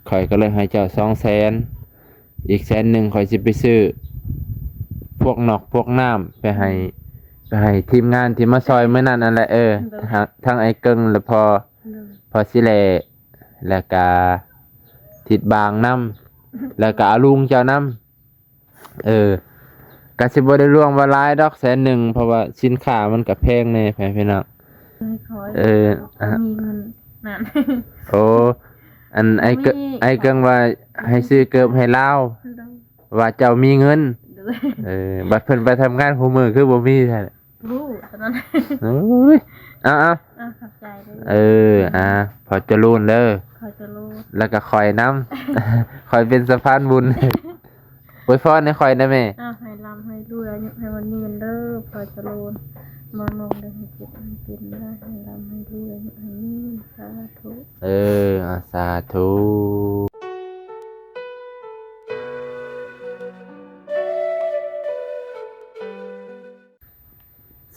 ຂ້ອຍກໍເລີຍໃຫ້ເຈົ້າສອງແສນ ອີກແສນໜຶ່ງຂ້ອຍຊິໄປຊື້ພວກນອກພວກນ້ຳ ໄປໃຫ້ ໄປໃຫ້ທີມງານທີ່ມາຊ່ອຍມື້ນັ້ນຫັ້ນແຫຼະ ເອີ ໂດຍ ທາງ ທາງອ້າຍເກິ່ງ ແລະ ພໍ່ ໂດຍ ພໍ່ສີແຫຼ ແລ້ວກະທິດບາງນຳ ແລ້ວກະອາລຸງເຈົ້ານຳ. ເອີ ກະຊິບໍ່ໄດ້ລວງວ່າຫຼາຍດອກ ແສນໜຶ່ງ ເພາະວ່າສິນຄ້າມັນກະແພງແດ່ ພໍ່ແມ່ພີ່ນ້ອງ. ເອີ ເອີ ບໍ່ມີເງິນນັ້ນ. ໂອ້ ອັນອ້າຍເກິ່ງ ບໍ່ມີ ອ້າຍເກິ່ງວ່າໃຫ້ຊື້ເກີບໃຫ້ລາວ ໂດຍ ວ່າເຈົ້າມີເງິນ ໂດຍ ເອີ ບັດເພິ່ນໄປທຳງານຄູ່ມື້ຄືບໍ່ມີແທ້? ຮູ້ເທົ່ານັ້ນ. ໂອ້ຍ ເອົາໆ ອ່າ ຂອບໃຈເດີ. ເອີ ອ່າ ພໍ່ຈະລູນເດີ ພໍ່ຈະລູນ ແລ້ວກໍຂ້ອຍນຳ ຂ້ອຍເປັນສະພານບຸນ. ອວຍພອນໃຫ້ຂ້ອຍແດ່ແມ່. ອ່າ ໃຫ້ລ່ຳໃຫ້ລວຍ ອາຍຸໃຫ້ມັນຍືນເດີ ພໍ່ຈະລູນ. ມານ້ອງໄດ້ໃຫ້ເຈັບໃຫ້ເປັນໄດ້ ໃຫ້ລ່ຳໃຫ້ລວຍ ອາຍຸໃຫ້ຍືນ ສາທຸ. ເອີ ອ່າ ສາທຸ.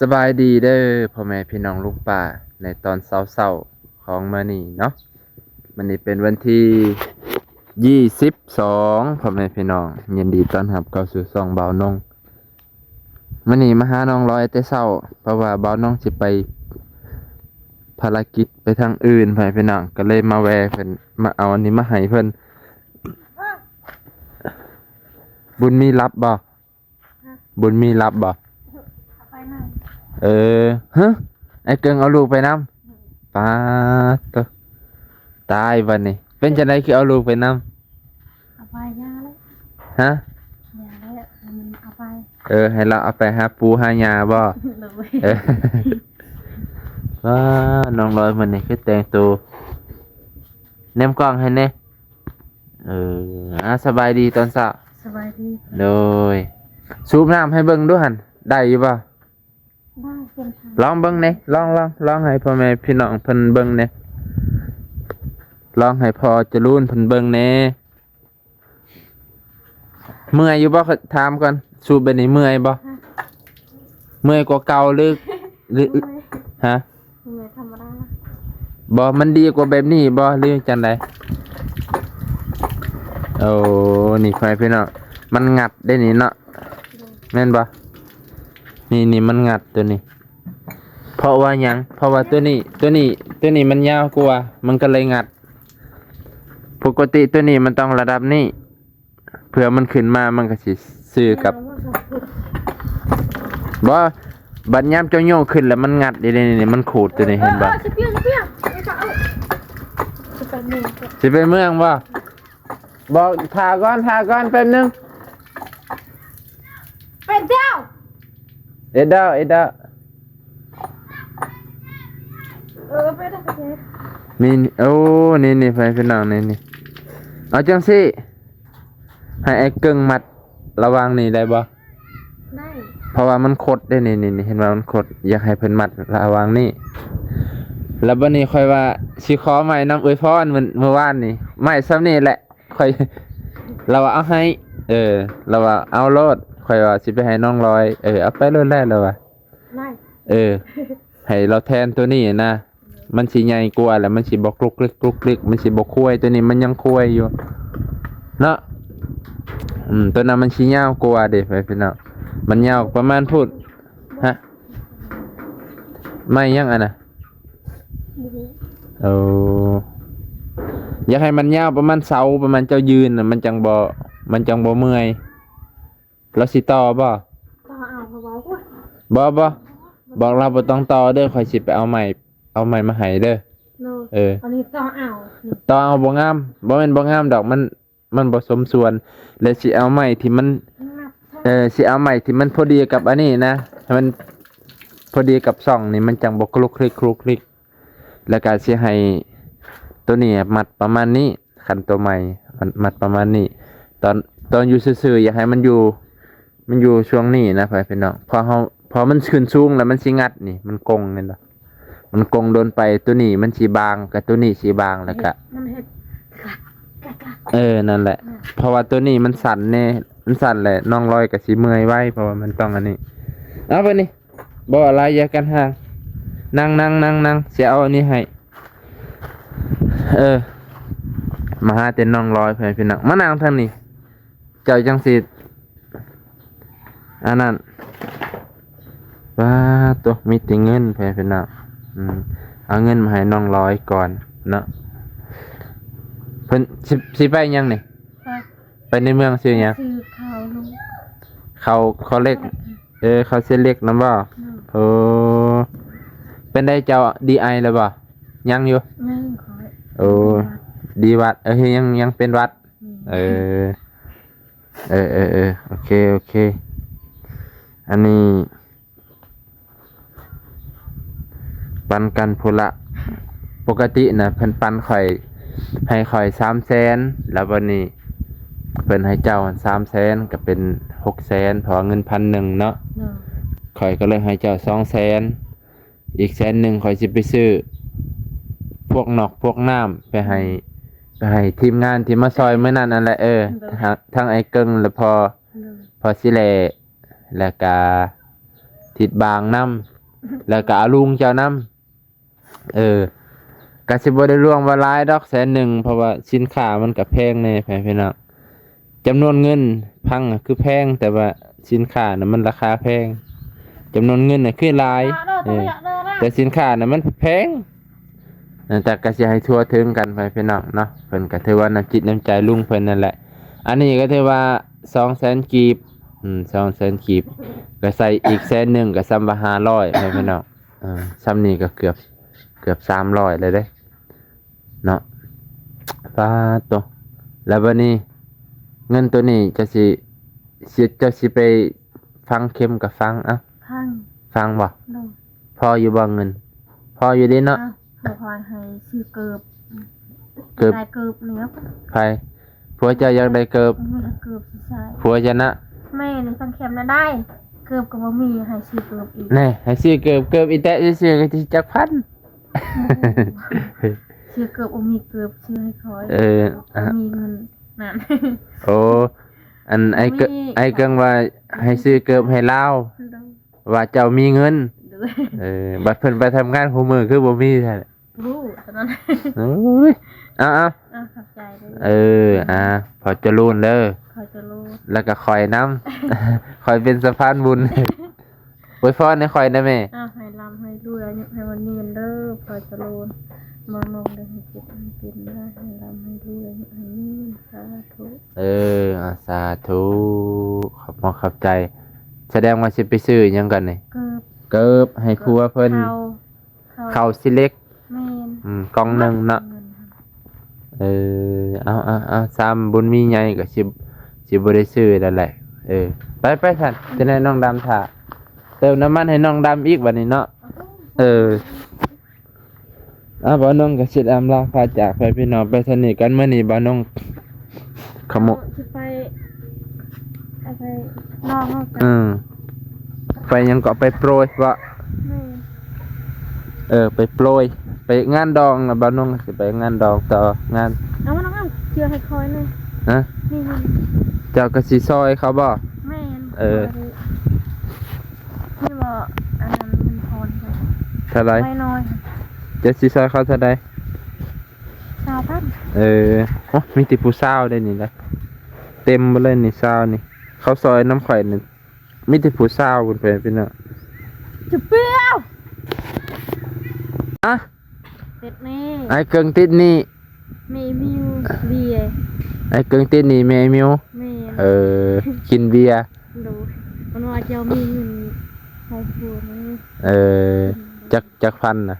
ສະບາຍດີເດີພໍ່ແມ່ພີ່ນ້ອງລຸງປ້າ ໃນຕອນເຊົ້າໆຂອງມື້ນີ້ເນາະ. ມື້ນີ້ເປັນວັນທີຊາວສອງ ພໍ່ແມ່ພີ່ນ້ອງ ຍິນດີຕ້ອນຮັບເຂົ້າສູ່ຊ່ອງບ່າວນົງ. ມື້ນີ້ມາຫານ້ອງລອຍແຕ່ເຊົ້າ ເພາະວ່າບ່າວນົງຊິໄປພາລະກິດໄປທາງອື່ນ ພໍ່ແມ່ພີ່ນ້ອງ ກໍເລີຍມາແວ່ເພິ່ນ ມາເອົາອັນນີ້ມາໃຫ້ເພິ່ນ. ບຸນມີຫຼັບບໍ່? ບຸນມີຫຼັບບໍ່? ເອົາໄປນຳ. ເອີ ຮະ ອ້າຍເກິ່ງເອົາລູກໄປນຳ? ປາດໂທ້ ຕາຍບັດນີ້. ເປັນຈັ່ງໃດຄືເອົາລູກໄປນຳ? ເອົາໄປ ຢ່າແລ້ວ. ຮະ? ຢ່າແລ້ວ ໃຫ້ມັນເອົາໄປ. ເອີ ໃຫ້ລາວເອົາໄປຫາປູຫາຍ່າບໍ່? ໂດຍ. ເອີ ວ້າ ນ້ອງລອຍມື້ນີ້ຄືແຕ່ງໂຕ ແນມກ້ອງໃຫ້ແດ່. ເອີ ອ່າ ສະບາຍດີຕອນເຊົ້າ. ສະບາຍດີ. ໂດຍ. ສູບນ້ຳໃຫ້ເບິ່ງດູຫັ້ນ ໄດ້ຢູ່ບໍ່? ໄດ້. ລອງເບິ່ງແດ່ ລອງ ລອງ ລອງໃຫ້ພໍ່ແມ່ພີ່ນ້ອງເພິ່ນເບິ່ງແດ່ ລອງໃຫ້ພໍ່ຈະລູນເພິ່ນເບິ່ງແດ່. ເມື່ອຍຢູ່ບໍ່? ຂ້ອຍຖາມກ່ອນ ສູບແບບນີ້ເມື່ອຍບໍ່? ຮະ? ເມື່ອຍກວ່າເກົ່າ ຫຼື ຫຼື ເມື່ອຍ. ຮະ? ເມື່ອຍທຳມະດາ. ບໍ່ ມັນດີກວ່າແບບນີ້ບໍ່ ຫຼືຈັ່ງໃດ? ໂອ້ ນີ້ ພໍ່ແມ່ພີ່ນ້ອງ ມັນງັດເດ້ນີ້ເນາະ. ໂດຍ. ແມ່ນບໍ່? ນີ້ ນີ້ມັນງັດຕົວນີ້. ເພາະວ່າຫຍັງ? ເພາະວ່າຕົວນີ້ ຕົວນີ້ ຕົວນີ້ມັນຍາວກວ່າ ມັນກໍເລີຍງັດ. ປົກກະຕິຕົວນີ້ມັນຕ້ອງລະດັບນີ້ ເພື່ອມັນຂຶ້ນມາ ມັນກໍຊິຊື່ກັບ ບໍ່ ບັດຍາມເຈົ້າໂຍກຂຶ້ນແລ້ວມັນງັດເດ້ນີ້ ມັນຂູດຕົວນີ້ ເຫັນບໍ່? ເອີ ຊິປ່ຽນ ຊິປ່ຽນ ຊິໄປເມືອງ ຊິໄປເມືອງບໍ່? ບໍ່ ຖ້າກ່ອນ ຖ້າກ່ອນ ແປັບໜຶ່ງ ເປັນເຈົ້າ ເອັດດາວ ເອັດດາວ. ເອີ ໄປໄດ້ກະເທດ ນີ້ ໂອ້ ນີ້ ນີ້ ພໍ່ແມ່ພີ່ນ້ອງ ນີ້ ນີ້ ເອົາຈັ່ງຊີ້ ໃຫ້ອ້າຍເກິ່ງມັດລະຫວ່າງນີ້ໄດ້ບໍ່? ໄດ້. ເພາະວ່າມັນຄົດເດ້ນີ້ ນີ້ ນີ້ ເຫັນວ່າມັນຄົດ ຢາກໃຫ້ເພິ່ນມັດລະຫວ່າງນີ້. ແລ້ວບັດນີ້ຂ້ອຍວ່າຊິຂໍໄມ້ນຳເອື້ອຍພອນ ມື້ ມື້ວານນີ້ ໄມ້ຊ່ຳນີ້ແຫຼະ ຂ້ອຍ ລາວວ່າເອົາໃຫ້ ເອີ ລາວວ່າເອົາໂລດ ຂ້ອຍວ່າຊິໄປໃຫ້ນ້ອງລອຍ ເອີ ເອົາໄປໂລດແຫຼະ ລາວວ່າ ໄມ້ ເອີ ໃຫ້ລາວແທນຕົວນີ້ນະ ມັນຊິໃຫຍ່ກວ່າ ແລ້ວມັນຊິບໍ່ກລຸກລິກ ກລຸກລິກ ມັນຊິບໍ່ຄວາຍ ຕົວນີ້ມັນຍັງຄວາຍຢູ່ເນາະ. ອືມ ຕົວນັ້ນມັນຊິຍາວກວ່າເດ້ ພໍ່ແມ່ພີ່ນ້ອງ ມັນຍາວປະມານພຸ້ນ. ຮະ? ໄມ້ຫຍັງອັນນະ? ບໍ່ຮູ້. ໂອ້ ຢາກໃຫ້ມັນຍາວປະມານເສົາ ປະມານເຈົ້າຢືນນະ ມັນຈັ່ງບໍ່ ມັນຈັ່ງບໍ່ເມື່ອຍ. ລາວຊິຕໍ່ບໍ່? ຕໍ່ເອົາ ເຂົາເວົ້າ ບໍ່ ບໍ່ ບອກລາວບໍ່ຕ້ອງຕໍ່ເດີ ຂ້ອຍຊິໄປເອົາໄມ້ ເອົາໄມ້ມາໃຫ້ເດີ. ໂດຍ. ເອີ ອັນນີ້ຕໍ່ເອົາ ຕໍ່ເອົາບໍ່ງາມ ບໍ່ແມ່ນບໍ່ງາມດອກ ມັນ ມັນບໍ່ສົມສ່ວນ ແລະຊິເອົາໄມ້ທີ່ມັນ ເອີ ຊິເອົາໄມ້ທີ່ມັນພໍດີກັບອັນນີ້ນະ ໃຫ້ມັນພໍດີກັບຊ່ອງນີ້ ມັນຈັ່ງບໍ່ກລຸກລິກ ກລຸກລິກ. ແລ້ວກະຊິໃຫ້ໂຕນີ້ມັດປະມານນີ້ ຄັນໂຕໃໝ່ມັດ ມັດປະມານນີ້. ຕອນ ຕອນຢູ່ຊື່ໆ ຢາກໃຫ້ມັນຢູ່ ມັນຢູ່ຊ່ວງນີ້ນະ ພໍ່ແມ່ພີ່ນ້ອງ ເພາະເຮົາ ເພາະມັນຂຶ້ນສູງແລ້ວມັນຊິງັດນີ້ ມັນກົງແມ່ນບໍ່? ມັນກົງໂດນໄປ ໂຕນີ້ມັນຊິບາງ ກັບໂຕນີ້ຊິບາງ ແລ້ວກະ ມັນເຮັດ ເອີ ນັ້ນແຫຼະ ເພາະວ່າໂຕນີ້ມັນສັ້ນແດ່ ມັນສັ້ນແຫຼະ ນ້ອງລອຍກໍຊິເມື່ອຍໄວ ເພາະວ່າມັນຕ້ອງອັນນີ້. ເອົາໄປນີ້ ບໍ່ຫຼາຍ ຢ່າກັນຫ່າງ ນັ່ງ ນັ່ງ ນັ່ງ ນັ່ງ ຊິເອົາອັນນີ້ໃຫ້. ເອີ ມາຫາແຕ່ນ້ອງລອຍ ພໍ່ແມ່ພີ່ນ້ອງ ມານັ່ງທາງນີ້ ເຈົ້າຈັ່ງຊິ ອັນນັ້ນ ປາດໂທ້ ມີແຕ່ເງິນ ພໍ່ແມ່ພີ່ນ້ອງ ອືມ ເອົາເງິນມາໃຫ້ນ້ອງລອຍກ່ອນເນາະ ເພິ່ນຊິ ຊິໄປຫຍັງນີ້? ຮະ? ໄປໃນເມືອງຊື້ຫຍັງ? ຊື້ເຂົ້າລູກ ເຂົ້າ ເຂົ້າເລັກ ເອີ ເຂົ້າເສຍເລັກນຳບໍ່? ໂດຍ ໂອ້ ເປັນໃດເຈົ້າ ດີໄອແລ້ວບໍ່? ຍັງຢູ່? ຍັງຂ້ອຍ ໂອ້ ດີຫວັດ ເອີ ຍັງ ຍັງເປັນຫວັດ ອືມ ເອີ ເອີ ເອີ ເອີ ໂອເຄ ໂອເຄ ອັນນີ້ ປັນກັນພຸ້ນລະ ປົກກະຕິນະ ເພິ່ນປັນຂ້ອຍ ໃຫ້ຂ້ອຍສາມແສນ ແລ້ວບັດນີ້ເພິ່ນໃຫ້ເຈົ້າສາມແສນ ກໍເປັນຫົກແສນ ເພາະວ່າເງິນພັນໜຶ່ງເນາະ ໂດຍ ຂ້ອຍກໍເລີຍໃຫ້ເຈົ້າສອງແສນ ອີກແສນໜຶ່ງຂ້ອຍຊິໄປຊື້ພວກນອກພວກນ້ຳ ໄປໃຫ້ ໄປໃຫ້ທີມງານທີ່ມາຊ່ອຍມື້ນັ້ນນັ້ນແຫຼະ ເອີ ໂດຍ ທາງ ທາງອ້າຍເກິ່ງ ແລະ ພໍ່ ໂດຍ ພໍ່ສີແຫຼ ແລ້ວກະທິດບາງນຳ ແລ້ວກະອາລຸງເຈົ້ານຳ ເອີ ກະຊິບໍ່ໄດ້ລວງວ່າຫຼາຍດອກ ແສນໜຶ່ງ ເພາະວ່າສິນຄ້າມັນກະແພງແດ່ ພໍ່ແມ່ພີ່ນ້ອງ ຈຳນວນເງິນຟັງຄືແພງ ແຕ່ວ່າສິນຄ້ານະມັນລາຄາແພງ ຈຳນວນເງິນນະຄືຫຼາຍ ເອີ ແຕ່ສິນຄ້ານະມັນແພງ ເອີ ແຕ່ກະຊິໃຫ້ທົ່ວເຖິງກັນ ພໍ່ແມ່ພີ່ນ້ອງເນາະ ເພິ່ນກະຖືວ່ານ້ຳຈິດນ້ຳໃຈລຸງເພິ່ນນັ້ນແຫຼະ ອັນນີ້ກໍຖືວ່າສອງແສນກີບ ອືມ ສອງແສນກີບ ກໍໃສ່ອີກແສນໜຶ່ງ ກໍສ່ຳວ່າຫ້າຮ້ອຍ ພໍ່ແມ່ພີ່ນ້ອງ ເອີ ສ່ຳນີ້ກໍເກືອບ ເກືອບສາມຮ້ອຍແລ້ວເດ້ເນາະ ປາດໂທ້ ແລ້ວບັດນີ້ເງິນໂຕນີ້ຈະຊິ ຊິ ເຈົ້າຊິໄປຝັງເຂັມກໍຝັງ ເອົ້າ ຝັງ ຝັງບໍ່? ໂດຍ ພໍຢູ່ບໍ່ເງິນ? ພໍຢູ່ເດ້ເນາະ ເອົ້າ ບໍ່ພໍໃຫ້ຊື້ເກີບ ເກີບ ໄດ້ເກີບແລ້ວ ໃຜ? ຜົວເຈົ້າຢາກໄດ້ເກີບ ມີເກີບຊິໃສ່ ຜົວເຈົ້ານະ ແມ່ນ ໃນສັງແຄມນະໄດ້ ເກີບກໍບໍ່ມີ ໃຫ້ຊື້ເກີບອີກ ແນ່ ໃຫ້ຊື້ເກີບ ເກີບອີແຕະຊື່ໆ ກໍຊິຈັກພັນ ໂອ້ໂຫ ຊື້ເກີບບໍ່ມີເກີບ ຊື້ໃຫ້ຂ້ອຍ ເອີ ບໍ່ມີເງິນນັ້ນ ໂອ້ ອັນອ້າຍເກີ ບໍ່ມີ ອ້າຍເກີງວ່າໃຫ້ຊື້ເກີບໃຫ້ລາວ ໂດຍ ວ່າເຈົ້າມີເງິນ ໂດຍ ເອີ ບັດເພິ່ນໄປທຳງານຄູ່ມື້ຄືບໍ່ມີແທ້? ຮູ້ຕອນນັ້ນ ໂອ້ຍ ເອົາໆ ເອົາ ຂອບໃຈເດີ ເອີ ອ່າ ພໍ່ຈະລູນເດີ ພໍ່ຈະລູນ ແລ້ວກໍຂ້ອຍນຳ ຂ້ອຍເປັນສະພານບຸນ ອວຍພອນໃຫ້ຂ້ອຍນະແມ່ ເອົາ ໃຫ້ລ່ຳໃຫ້ລວຍ ອາຍຸໃຫ້ມັນຍືນເດີ ພໍ່ຈະລູນ ມອງນ້ອງໄດ້ໃຫ້ເຈັບໃຫ້ເປັນໄດ້ ໃຫ້ລ່ຳໃຫ້ລວຍ ອາຍຸໃຫ້ຍືນ ສາທຸ ເອີ ອ່າ ສາທຸ ຂອບມຸກຂອບໃຈ ສະແດງວ່າຊິໄປຊື້ຫຍັງກັນນີ້? ເກີບ ເກີບໃຫ້ຜົວເພິ່ນ ເຂົ້າ ເຂົ້າຊິເລັກ ແມ່ນ ອືມ ກ່ອງໜຶ່ງເນາະ ເອີ ເອົາໆໆ ຊ້ຳບຸນມີໃຫຍ່ກໍຊິ ຊິບໍ່ໄດ້ຊື້ແລ້ວແຫຼະ ເອີ ໄປໆ ຊັ້ນ ຈະໃຫ້ນ້ອງດຳຖ້າ ເຕີມນ້ຳມັນໃຫ້ນ້ອງດຳອີກບັດນີ້ເນາະ ເອີ ອ່າ ບ່າວນົງກໍຊິອຳລາພາຈາກໄປພີ່ນ້ອງ ໄປເທົ່ານີ້ກ່ອນ ມື້ນີ້ບ່າວນົງ ຂະໂມ ຊິໄປ ໄປນອກເນາະ ເອີ ໄປຫຍັງເກາະ ໄປໂປຣຍເບາະ ແມ່ນ ເອີ ໄປໂປຣຍ ໄປງານດອງນະ ບ່າວນົງຊິໄປງານດອງຕໍ່ ງານ ເອົາມານ້ອງ ເອົາເຊື່ອໃຫ້ຂ້ອຍແດ່ ຮະ ນີ້ໆ ເຈົ້າກໍຊິຊ່ອຍເຂົາບໍ່? ແມ່ນ ເອີ ນີ້ບໍ່ ອັນນັ້ນເງິນທອນ ເທົ່າໃດ? ໄປໜ້ອຍ ເຈົ້າຊິຊ່ອຍເຂົາເທົ່າໃດ? ຊາວພັນ ເອີ ໂອ້ ມີແຕ່ຜູ້ສາວໄດ໋ນີ້ນະ ເຕັມເບິດເລີຍນີ້ ຊາວນີ້ ເຂົາຊ່ອຍນຳຂ້ອຍນີ້ ມີແຕ່ຜູ້ສາວພຸ້ນ ພີ່ນ້ອງ ຈະເປຍວ ອະ ຕິດໜີ້ ອ້າຍເກິ່ງຕິດໜີ້ ແມ່ມິວເບຍ ອ້າຍເກິ່ງຕິດໜີ້ແມ່ມິວ ແມ່ນ ເອີ ກິນເບຍ ໂດຍ ເພິ່ນວ່າເຈົ້າມີເງິນໃສ່ຜົວນີ້ ເອີ ຈັກ ຈັກພັນນະ?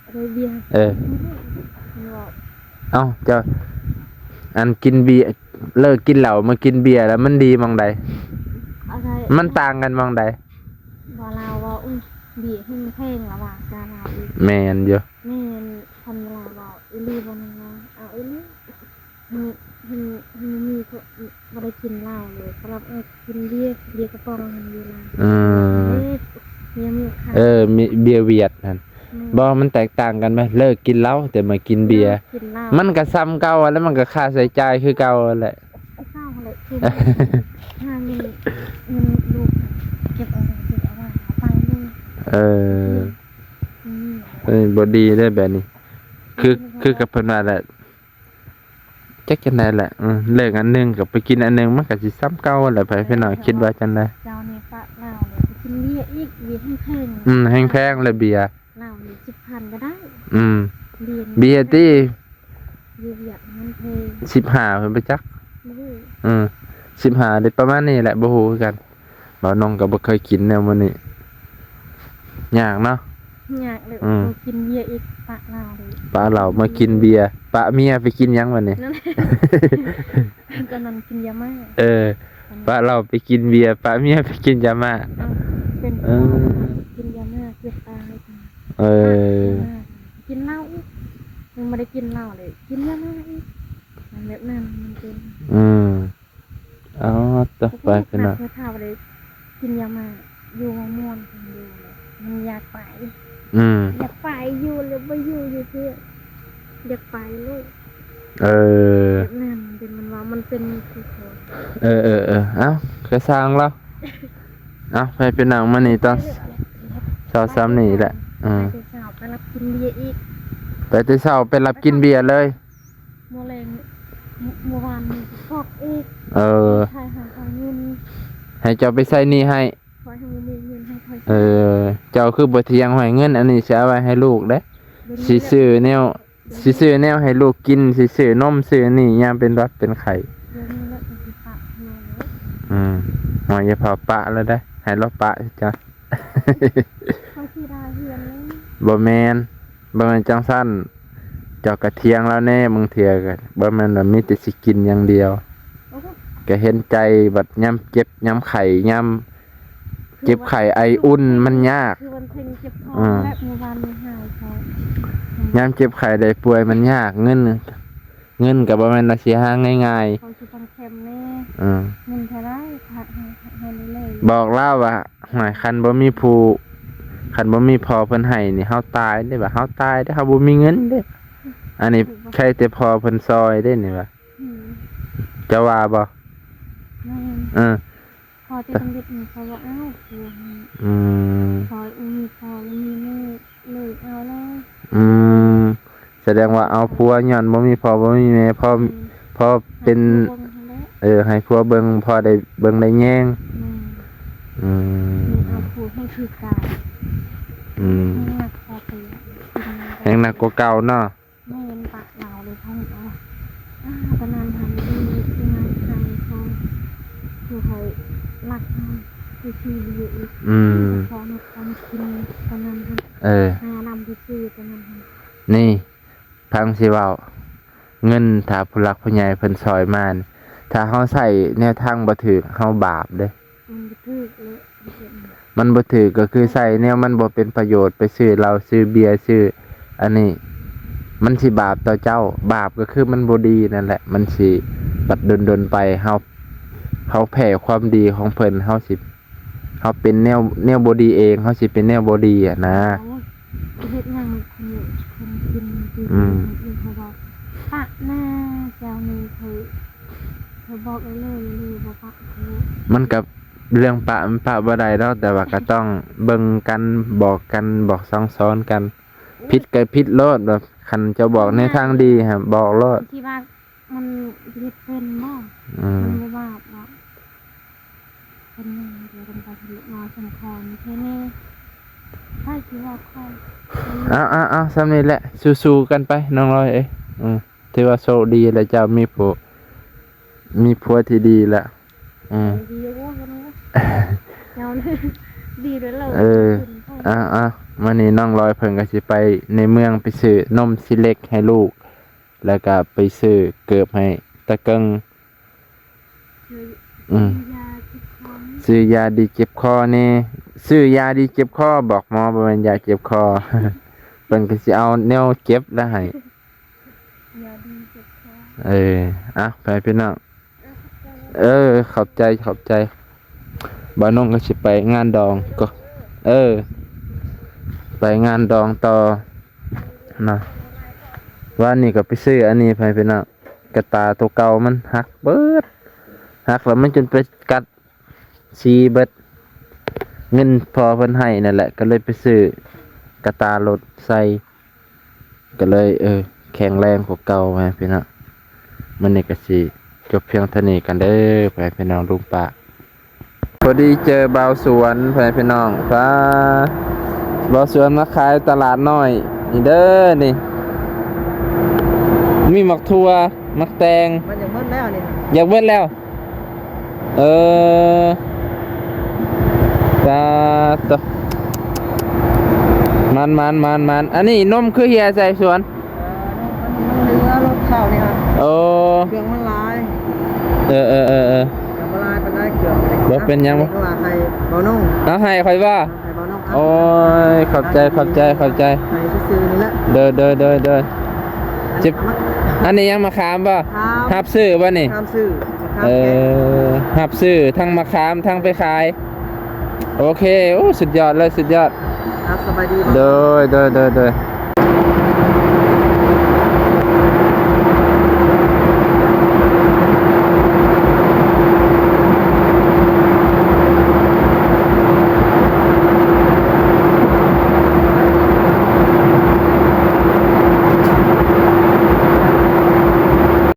ເອີ ເບຍ ເອີ ເພິ່ນວ່າ ເອົ້າ ເຈົ້າ ອັນກິນເບຍ ເລີກກິນເຫຼົ້າມາກິນເບຍແລ້ວມັນດີໝ່ອງໃດ? ອັນໃດ ມັນຕ່າງກັນໝ່ອງໃດ? ວ່າລາວເວົ້າ ອຸ້ຍ ເບຍແຮງແພງລະວ່າ ກາລາວອີກ ແມ່ນຢູ່ ແມ່ນ ຄັນລາວເວົ້າອີ່ຫຼີບໍ່ແມ່ນວ່າ ເອົາອີ່ຫຼີ ເຮົາ ເຮົາ ເຮົາມີ ບໍ່ໄດ້ກິນເຫຼົ້າເລີຍ ສຳລັບເອີ ກິນເບຍ ເບຍກະປ໋ອງຫັ້ນຢູ່ລາວ ອືມ ເອີ ເບຍມີຂາຍ ເອີ ມີເບຍຫວຽດຫັ້ນ ແມ່ນ ບໍ່ ມັນແຕກຕ່າງກັນໄໝ? ເລີກກິນເຫຼົ້າ ແຕ່ມາກິນເບຍ ເລີກກິນເຫຼົ້າ ມັນກະສ່ຳເກົ່າຫັ້ນແຫຼະ ມັນກະຄ່າໃຊ້ຈ່າຍຄືເກົ່າຫັ້ນແຫຼະ ຄືເກົ່າຫັ້ນແຫຼະ ກິນ ຫາເງິນ ເງິນລູກເກັບເອົາ ເກັບເອົາໄວ້ ເອົາໄປເລີຍ ເອີ ອືມ ເອີ ບໍ່ດີເດ້ແບບນີ້ ຄື ຄືກັບເພິ່ນວ່າແຫຼະ ຈັກຈັ່ງໃດແຫຼະ ເອີ ເລີກອັນໜຶ່ງກໍໄປກິນອັນໜຶ່ງ ມັນກໍຊິສ່ຳເກົ່າແຫຼະ ໃຜພີ່ນ້ອງຄິດວ່າຈັ່ງໃດ? ເຈົ້ານີ້ປະເຫຼົ້າເລີຍ ໄປກິນເບຍອີກ ເບຍແຮງໆ ອືມ ແຮງແພງແຫຼະເບຍ ເຫຼົ້ານີ້ສິບພັນກໍໄດ້ ອືມ ເບຍ ເບຍຕິ ຢູ່ຫວຽດມັນແພງ ສິບຫ້າເພິ່ນໄປຈັກ ບໍ່ຮູ້ ເອີ ສິບຫ້າເດ້ ປະມານນີ້ແຫຼະ ບໍ່ຮູ້ຄືກັນ. ບ່າວນ້ອງກໍບໍ່ເຄີຍກິນແນວມື້ນີ້ ຍາກເນາະ ຍາກເລີຍ ອືມ ກິນເບຍອີກ ປະເຫຼົ້າເລີຍ ປະເຫຼົ້າມາກິນເບຍ ປະເມຍໄປກິນຫຍັງບັດນີ້? ນັ້ນແຫຼະ ຕອນນັ້ນກິນຢາມ້າ ເອີ ປະເຫຼົ້າໄປກິນເບຍ ປະເມຍໄປກິນຢາມ້າ ເປັນ ເອີ ກິນຢາມ້າ ເຈັບຕາ ເອີ ກິນເຫຼົ້າອີກ ຍັງບໍ່ໄດ້ກິນເຫຼົ້າເລີຍ ກິນຢາມ້າອີກ ແບບນັ້ນມັນເປັນ ອືມ ອໍ ຕະ ໄປພີ່ນ້ອງ ເຂົາເຈົ້າໄດ້ກິນຢາມ້າ ຢູ່ມ່ວນໆ ເພິ່ນຢູ່ແລ້ວ ມັນຢາກໄປ ອືມ ຢາກໄປຢູ່ແລ້ວ ບໍ່ຢູ່ຢູ່ເທື່ອ ຢາກໄປໂລດ ເອີ ແບບນັ້ນ ເປັນ ມັນວ່າມັນເປັນຄືເຂົາ ເອີໆໆ ເອົ້າ ກະຊ່າງລາວ ເອົ້າ ໄປພີ່ນ້ອງ ມື້ນີ້ຕອນເຊົ້າສ່ຳນີ້ແຫຼະ ອືມ ໄປແຕ່ເຊົ້າ ໄປລັບກິນເບຍອີກ ໄປແຕ່ເຊົ້າ ໄປລັບກິນເບຍເລີຍ ມື້ແລງ ມື້ ມື້ວານນີ້ກໍຟອກອີກ ເອີ ໃຫ້ຫາເຂົາເງິນ ໃຫ້ເຈົ້າໄປໃຊ້ໜີ້ໃຫ້ ຂ້ອຍບໍ່ມີເງິນໃຫ້ຂ້ອຍ ເອີ ເຈົ້າຄືບໍ່ຖຽງໃຫ້ເງິນ ອັນນີ້ຊິເອົາໄວ້ໃຫ້ລູກເດ້ ເບິ່ງ ຊິຊື້ແນວ ເບິ່ງ ຊິຊື້ແນວໃຫ້ລູກກິນ ຊິຊື້ນົມ ຊື້ອັນນີ້ ຍາມເປັນຫວັດເປັນໄຂ້ ເບິ່ງແລ້ວກໍຊິປະເຂົາເລີຍ ອືມ ໂອ້ຍ ຢ່າພາປະແລ້ວເດ້ ໃຫ້ລາວປະຊະ ຂ້ອຍຊິລາເຮືອນເລີຍ ບໍ່ແມ່ນ ບໍ່ແມ່ນຈັ່ງຊັ້ນ ເຈົ້າກະຖຽງລາວແດ່ ບາງເທື່ອກະບໍ່ແມ່ນວ່າມີແຕ່ຊິກິນຢ່າງດຽວ ໂອ້ໂຫ ກະເຫັນໃຈ ບັດຍາມເຈັບຍາມໄຂ້ ຍາມເຈັບໄຂ້ໄອອຸ່ນມັນຍາກ ຄືວັນເພັງເຈັບທ້ອງ ອືມ ແບບມື້ວານນີ້ຫາຍທ້ອງ ຍາມເຈັບໄຂ້ໄດ້ປ່ວຍມັນຍາກ ເງິນ ເງິນກະບໍ່ແມ່ນວ່າຊິຫາງ່າຍໆ ເຂົາຊິຕ້ອງແຄມແດ່ ອືມ ເງິນເທົ່າໃດ ໃຫ້ ໃຫ້ ໃຫ້ເລີຍ ບອກລາວວ່າ ໂອ້ຍ ຄັນບໍ່ມີຜູ້ ຄັນບໍ່ມີພໍ່ເພິ່ນໃຫ້ນີ້ ເຮົາຕາຍເດ້ ວ່າເຮົາຕາຍເດ້ ເຮົາບໍ່ມີເງິນເດ້ ອັນນີ້ໃຊ້ແຕ່ພໍ່ເພິ່ນຊ່ອຍເດ້ນີ້ວ່າ ອືມ ເຈົ້າວ່າບໍ່? ແມ່ນ ເອີ ພໍແຕ່ສຳເລັດນີ້ ເຂົາວ່າ ອ້າວ ຜົວໃຫ້ ອືມ ພໍມີພໍ່ມີແມ່ເລີຍເອົາແລ້ວ ອືມ ສະແດງວ່າເອົາຜົວຍ້ອນບໍ່ມີພໍ່ບໍ່ມີແມ່ ພໍ ອືມ ພໍເປັນ ໃຫ້ຜົວເບິ່ງຫັ້ນແຫຼະ ເອີ ໃຫ້ຜົວເບິ່ງ ພໍໄດ້ເບິ່ງໄດ້ແຍງ ແມ່ນ ອືມ ນີ້ເອົາຜົວໃຫ້ຄືເກົ່າ ອືມ ແຮງໜັກກວ່າເກົ່າ ແຮງໜັກກວ່າເກົ່າເນາະ. ແມ່ນປະລາວເລີຍ ເຂົາເຫັນວ່າ ອາ ປານນັ້ນຫັ້ນ ເອີ ຄືງານໃຫ້ເຂົາ ຄືໃຫ້ລັກເຮົາ ຄືຂີ້ເບຍອີກ ອືມ ເຂົາເອົາມາກິນປານນັ້ນຫັ້ນ ເອີ ຫານຳຊື່ໆ ປານນັ້ນຫັ້ນ ນີ້ ຟັງຊິເວົ້າ ເງິນຖ້າຜູ້ຫຼັກຜູ້ໃຫຍ່ເພິ່ນຊ່ອຍມານີ້ ຖ້າເຮົາໃຊ້ແນວທາງບໍ່ຖືກ ເຮົາບາບເດ້. ມັນບໍ່ຖືກເລີຍ ມັນບໍ່ຖືກກໍຄືໃຊ້ແນວມັນບໍ່ເປັນປະໂຫຍດ ໄປຊື້ເຫຼົ້າຊື້ເບຍຊື້ອັນນີ້ ມັນຊິບາບຕໍ່ເຈົ້າ ບາບກໍຄືມັນບໍ່ດີນັ້ນແຫຼະ ມັນຊິບັດດົນໆໄປ ເຮົາ ເຮົາແພ້ຄວາມດີຂອງເພິ່ນ ເຮົາຊິ ເຮົາເປັນແນວ ແນວບໍ່ດີເອງ ເຮົາຊິເປັນແນວບໍ່ດີຫັ້ນນະ. ໂອ້ຍ ເຮັດຫຍັງຄົນ ຄົນກິນ ອືມ ເພາະວ່າປະໜ້າເຈົ້ານີ້ ເຂົາ ເຂົາບອກໄດ້ເລີຍ ເລີຍບໍ່ປະ ມັນກໍເລື່ອງປະ ມັນປະບໍ່ໄດ້ດອກ ແຕ່ວ່າກໍຕ້ອງເບິ່ງກັນ ບອກກັນ ບອກສັ່ງສອນກັນ ຜິດກໍຜິດໂລດ ແບບຄັນເຈົ້າບອກໃນທາງດີຫັ້ນ ບອກໂລດ ທີ່ວ່າ ມັນເຮັດເປັນບໍ່? ອືມ ມັນບໍ່ບາບບໍ່? ເປັນຫຍັງ ດຽວເພິ່ນກໍເຮັດນ້ອຍສົມຄອນແທ້ແນ່ ໃຜຊິວ່າຂ້ອຍ. ເອົາໆໆ ສ່ຳນີ້ແຫຼະ ສູ້ໆກັນໄປນ້ອງລອຍເອີຍ. ອືມ ຖືວ່າໂຊກດີແລ້ວ ເຈົ້າມີຜູ້ ມີຜົວທີ່ດີແລ້ວ. ອືມ ດີຢູ່ບໍ່? ເຈົ້ານີ້ດີແລ້ວ. ເອີ ເອົາໆ ມື້ນີ້ນ້ອງລອຍເພິ່ນກໍຊິໄປໃນເມືອງ ໄປຊື້ນົມຊີເລັກໃຫ້ລູກ ແລ້ວກໍໄປຊື້ເກີບໃຫ້ຕາເກິ່ງ. ອືມ ຊື້ຢາເຈັບຄໍ ຊື້ຢາດີເຈັບຄໍແດ່ ຊື້ຢາດີເຈັບຄໍ ບອກໝໍ ບໍ່ແມ່ນຢາເຈັບຄໍ ເພິ່ນກໍຊິເອົາແນວເຈັບລະໃຫ້ ຢາດີເຈັບຄໍ. ເອີ ເອົາ ໄປພີ່ນ້ອງ ເອີ ຂອບໃຈ ຂອບໃຈ. ບ່າວນົງກໍຊິໄປງານດອງກໍ ເອີ ໄປງານດອງຕໍ່ເນາະ. ວານນີ້ກໍໄປຊື້ອັນນີ້ໃຫ້ພີ່ນ້ອງ ກະຕ່າໂຕເກົ່າມັນຫັກເບິດ ຫັກແລ້ວມັນຈົນໄປກັດສີເບິດ. ເງິນພໍ່ເພິ່ນໃຫ້ນັ້ນແຫຼະ ກໍເລີຍໄປຊື້ກະຕ່າລົດໃສ່ ກໍເລີຍ ເອີ ແຂງແຮງກວ່າເກົ່າແມ່ນພີ່ນ້ອງ. ມື້ນີ້ກໍຊິຈົບພຽງເທົ່ານີ້ກັນເດີ ພໍ່ແມ່ພີ່ນ້ອງລຸງປ້າ. ພໍດີເຈີບ່າວສວນ ພໍ່ແມ່ພີ່ນ້ອງ ປ້າ ບ່າວສວນມາຂາຍຕະຫຼາດນ້ອຍນີ້ເດີນີ້ ມີໝາກຖົ່ວ ໝາກແຕງ ມັນຢາກໝົດແລ້ວນີ້ ຢາກເບິດແລ້ວ. ເອີ ສາທຸ ມັນໆໆໆ ອັນນີ້ນົມຄືເຫ່ຍໃສ່ສວນ? ເອີ ມັນເຫຼືອລົດເຂົ້ານີ້ຫັ້ນ ໂອ້ ເຄື່ອງມັນຫຼາຍ ເອີໆໆໆ ກໍບໍ່ຫຼາຍປານໃດເຄື່ອງ ບໍ່ເປັນຫຍັງ ເຂົາວ່າໃຫ້ເບົາໜຸ່ງ ເອົາໃຫ້ຂ້ອຍບໍ່? ໃຫ້ເບົາໜຸ່ງ ໂອ້ຍ ຂອບໃຈ ຂອບໃຈ ຂອບໃຈ ໃຫ້ຊື່ໆນີ້ແຫຼະ ໂດຍໆໆໆ ເຈັບ ອັນນີ້ຫຍັງ ມະຂາມບໍ່? ມະຂາມ ຮັບຊື້ບໍ່ນີ້? ມະຂາມຊື້ ເອີ ຮັບຊື້ທັງມະຂາມ ທັງໄປຂາຍ ໂອເຄ ໂອ້ ສຸດຍອດເລີຍ ສຸດຍອດ ຄັບ ສະບາຍດີ ໂດຍໆໆໆ